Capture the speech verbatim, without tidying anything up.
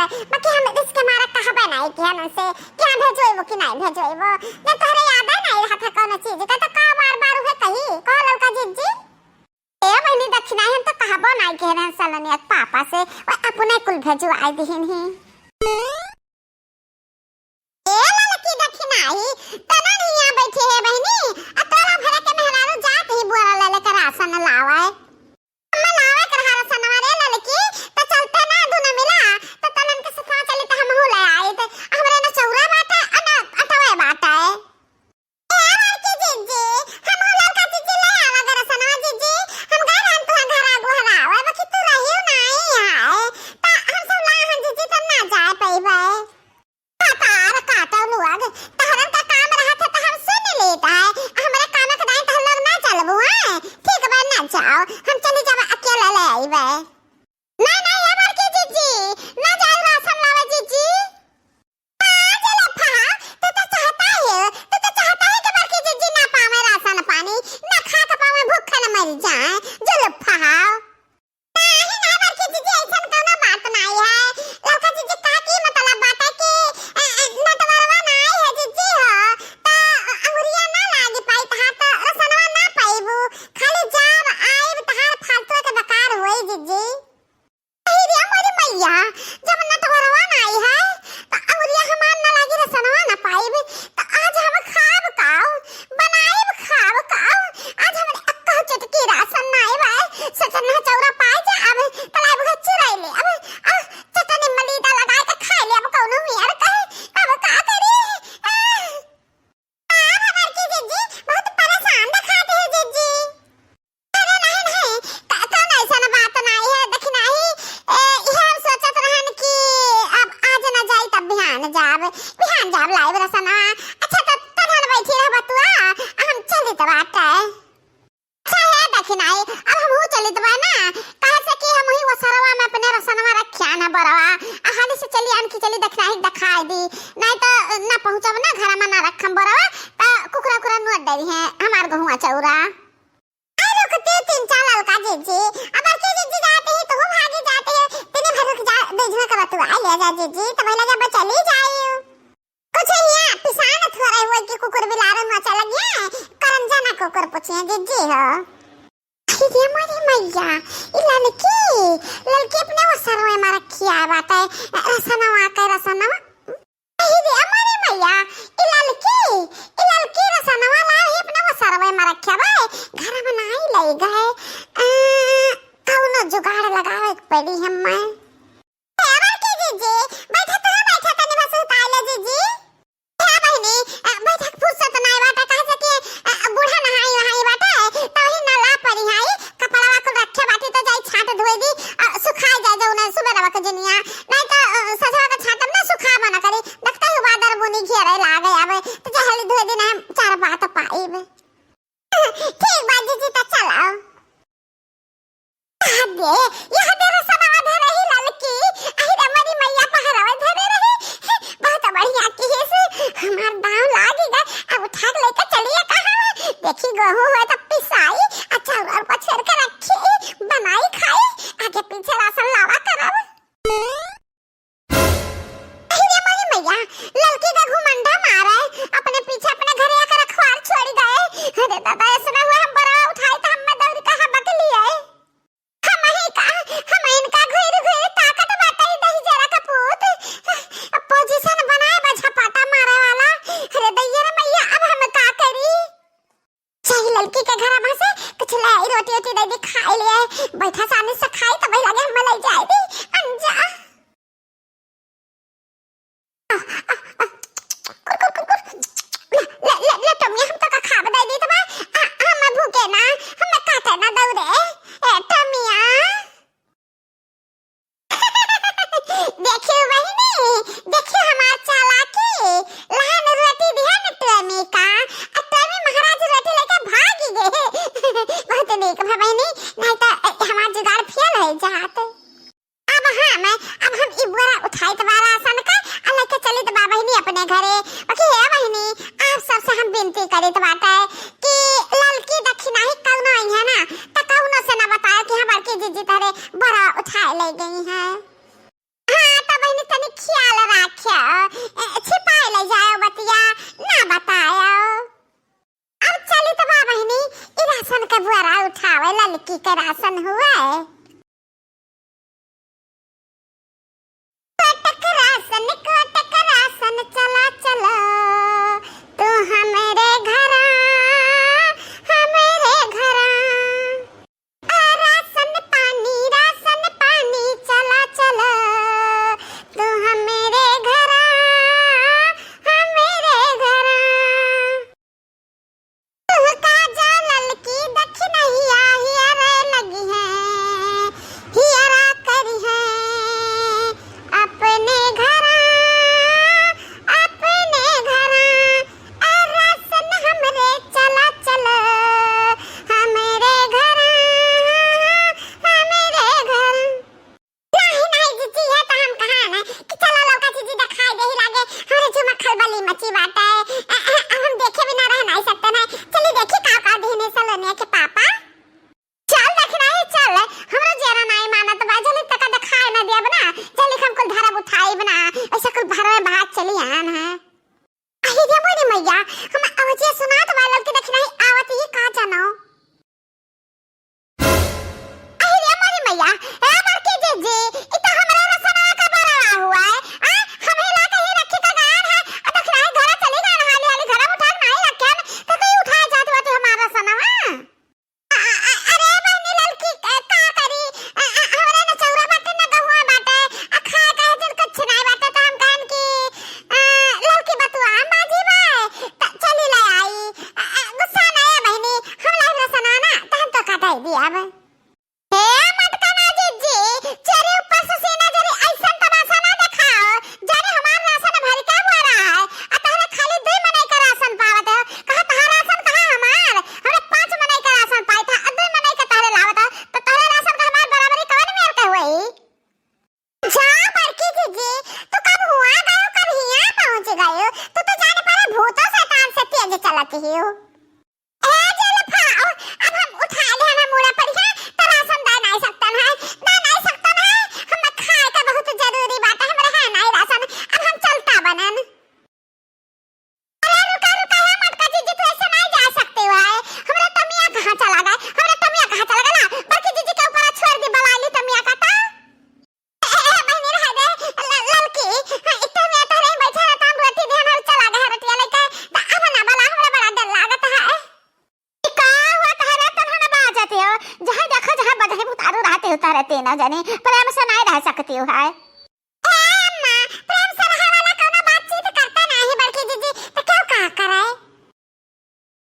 बाकी हम इसके मारे कहबे नाहीं किहन से, कि हाँ भेजोइबो कि नाहीं भेजोइबो। जब तोहरे यादे नाहीं रहत है कौनो चीज का, तो का बार बार उहे कही, कहो ललका जिज्जी? ए बहिनी दखिनाही, हम तो कहबो नाहीं किहन सलोनिया के पापा से, वो अपने कुल भेजवाइ दिहिन ही। ए ललकी दखिनाही, तनन हियाँ बैठी है बहिनी, आ तोरा भरे के मेहरारू जात ही बोरा ले लेके रासन लावे। अम्मा लावे के रहा रसनवा रे ललकी, त चलते ना दुनो मिला, त तनन के सथवा चली त हमहू ले आई, त हमरे न चौरा बाटे, अ न अटवे बाटे। ए बड़की जिज्जी, हमहू ललका जिज्जी ले आवा ग रसनवा जिज्जी, हम गए रहन तुहा घरा गोहरावे, बाकी तू रहियो नाहीं है, त हम सब लाहन जिज्जी, त ना जाए पइबे। कपार काटो लोग, तहरन का काम रहत है त हम सुन लेत है, हमरे काम के दाई तहर लोग ना चलबू हैं? ठीक बा, ना जाओ, हम चली जाब, अकेले ले आइबे। नहीं, नहीं, ए बड़की जिज्जी, ना जाओ रासन लावे जिज्जी। आ, जुलफा, तू तो चाहता है, तू तो चाहता है कि बड़की जिज्जी ना पावे रासन पानी, ना खा के पावे, भूखे न मर जाए। जुलफा। नाहीं, नाहीं, बड़की जिज्जी, अइसन कउनो बात नाहीं है। ललका जिज्जी, का की मतलब बाटे कि, अ, अ, नटवरवा नाहीं है जिज्जी हो, त अंगुरिया ना लागी पाई, तहार त रसनवा ना पइबू, खाली जाब आइब, तहार फालतू के बेकार होई जिज्जी। अरे रे मोरी मइया, जब नटवरवा नाहीं है, त अंगुरिया हमार ना लागी, रसनवा ना पाइब, त आज हम खाब काउ? बनाइब खाब काउ? आज हमरे अक्का चटकी रासन नाहीं बाय, सचन चौरा पाए जा, अब तलाई बुआ चुराई ले, अब, आ, चटनी मलीदा लगाए के खाई ले, अब कउनो मियार कहे, अब का करी? आ, आ, बड़की जिज्जी, बहुत परेशान देखात है जिज्जी। अरे नहीं, नहीं, का, कउनो अइसन बात नाहीं है, देखी नाहीं, ए, इहे हम सोचत रहन कि अब आज ना जाई तब बिहान जाब, बिहान जाब लाइब रसनवा। अच्छा, त, तनन बैठी रह बतुआ, हम चलित बाटे। अच्छा है, देखी नाहीं, अब हमहू चलित बा ना, काहे से कि हमहू वो सरवा में अपने रसनवा रखिया ना बरवा, आ हाली से चली आन की चली देखी नाहीं देखाई दी, नाहीं त ना पहुँचब ना घर में ना रखम बरवा, त कुकुरा उकुरा नोच डरी हैं हमार गहुआ चौरा। अरे रुकती तीन चार ललका जिज्जी, अब बड़की जिज्जी जाती है, तू भागी जाती है, तीन भर रुक जा, बीच में कब तू आ ले जा जिज्जी, तो पहले जब चली जाई। कुछ हिया पिसान थोड़े हुए कि कुकुर बिलार नोचे लगिए, करम जाना कुकुर पूछिए जिज्जी हो। अरे रे मोरी मइया, ई ललकी, ललकी अपने वो सरवे में रखिया बाटे, रसनवा के रसनवा। अरे रे मोरी मइया, ई ललकी, ई ललकी रसनवा ला ही अपने वो सरवे में रखिया बा, घर में नाहीं लई गए। आ, कउनो जुगाड़ लगावे के पड़ी हम्मे। ए बड़की जिज्जी, बैठा तो बैठा, तनी बस उतार ले जिज्जी। ए बहिनी, अ, बैठक फुर्सत नाहीं बाटे, काहे से कि, अ, बूढ़ा नहाई वहाई बाटे, त वही नला परी हाई, कपड़वा कुल रखे बाटी त जाई छाट धोई दी, अ, सुखाई जाए जौने सुबेरवा के जनिया, नाहीं त, अ, सजवा के छाटब ना सुखाबे ना करी, देखते ही बादर बुनी घेरे लागे आवे, त जहली धोई दी ना हम चार बात पाइब। ठीक बा जिज्जी, त चलाओ। अबे, यह दे रसनवा धरे ही ललकी। अहि रे मोरी मइया, पहरवे धरे रही। बहुत बढ़िया किहिस। हमार दाँव लागि गए। अब उठा के लेके चलिए कहाँ? देखी, गेहूँ हुए तो पिसाई, आ चाउर पछेर के रखी, बनाई खाई, आगे पीछे रासन लावा करब। अहि रे मोरी मइया, ललकी का घुमंडा मारे। की का रासन हुआ है। कोटक रासन, कोटक रासन, चला चलो, तू हमरे घरा, हमरे घरा। आ रासन पानी, रासन पानी, चला चलो, तू हमरे घरा, हमरे घरा। तुहका जा ललकी दखिनहिया हियरे लगिहैं, हियरा करिहैं अपने घरा, अपने घरा। आ रासन हमरे चला चलो, हमरे घरा, हमरे घरा। नाही, नाही जीजी, इहे त हम कहा ना कि चला ललका जीजी देखाई देही लागे, हमरे झुमा खलबली मची बाटे। अ, अ, अ, हम देखे बिना रह नाही सकते ना। चली देखी का का दिहने सलोनिया के पापा। चल देख नाही, चल, हमरो जेरा नाही मानत बा, जली तक देखाए ना देब ना, जली हम कुल धरब उठाइब ना, ऐसे कुल भरवे भाग चली आन है। अहि रे मोरी मैया, हम अवजे सुनात बा ललकी देख नाही आवत ही का जानो। अहि रे मोरी मैया, ए बड़की जीजी, ई त हमरे रसनवा का बरवा हुआ है। आ, हम ही ला के ही रखी का गान है। आ, देख नाही, घरा चली गए, हाली हाली घरा उठा के नाही रखे, त कोई उठा जात हुआ तू हमारा रसनवा। अ, अ, अ, अरे बहिनी ललकी, अ, का करी? अ, अ, हमरे न चौरा बाटे, न गहुआ बाटे, आ खाए काहे दिन कुछ नाही बाटे, त हम कहन कि, अ, ललकी बतुआ बाजी बा, त चली ले आई। अ, अ, गुस्सा नाही है बहिनी, हम लाइब रसना ना, त हम तो का दे दी अब। हे मटका ना जीजी, चोरी ऊपर से सीना जरी ऐसन तमाशा ना देखाओ, जाने हमार रासन भर के बोरा है, आ तहरे खाली दुई मनई का रासन पावत हो। कहा तहार रासन कहा हमार? हमरे पाँच मनई का रासन पाई था, आ दुई मनई का तहरे लावत हो, तो तहरे रासन का हमार बराबरी कवन मेर के होई? जा बड़की जीजी, तू कब हुआ गयो, कब हिया पहुँच गयो, तू तो जाने पड़े भूतों शैतान से तेज चलत ही हो। ए जे लफाओ, अब हम उठा ले, हम मुड़ा पड़ी है, त रासन दे नाही सकतन है, दे नाही सकतन है, हम खाए का बहुत जरूरी बात है, हमरे है नाही रासन, अब हम चलता बनन। अरे रुका, रुका, हे मटका जीजी, तू ऐसे नाही जा सकते हो, है, हमरा टमिया कहाँ चला गए, हमरा टमिया कहाँ चला गए, ला, बड़की जीजी के ऊपर छोड़ दी, बला ली टमिया का ता। ए, ए, बहिनी रहे दे, ल-, ललकी, हाँ, इतने में तोहरे ही बैठा रहता, हम रोटी देहन और चला गया रोटिया लेके, त अब ना बोला, हमरा बड़ा डर लागत है। ई का हुआ तोहरे तनहन बाजत हो? जहाँ देखो, जहाँ बजही उतारू रहते हो, तोहरे तीनों जनी, प्रेम से नहीं रह सकती हो, है?